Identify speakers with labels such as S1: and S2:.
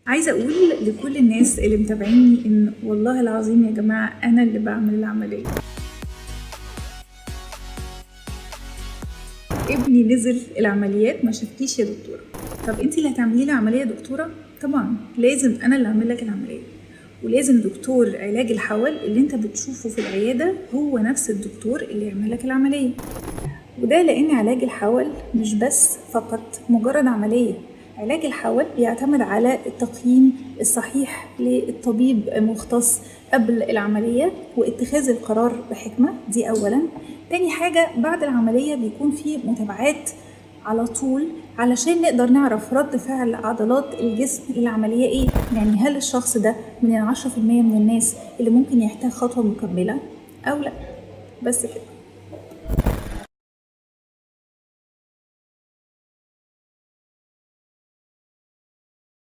S1: عايزة أقول لكل الناس اللي متابعيني إن والله العظيم يا جماعة أنا اللي بعمل العملية. ابني نزل العمليات ما شافكيش يا دكتورة. طب انتي اللي هتعملي لي عملية يا دكتورة؟ طبعا لازم أنا اللي أعمل لك العملية، ولازم دكتور علاج الحول اللي انت بتشوفه في العيادة هو نفس الدكتور اللي يعمل لك العملية. وده لأن علاج الحول مش بس فقط مجرد عملية، علاج الحول بيعتمد على التقييم الصحيح للطبيب المختص قبل العملية واتخاذ القرار بحكمة، دي أولا. تاني حاجة بعد العملية بيكون في متابعات على طول علشان نقدر نعرف رد فعل عضلات الجسم للعملية ايه، يعني هل الشخص ده من 10% من الناس اللي ممكن يحتاج خطوة مكملة أو لا. بس كده.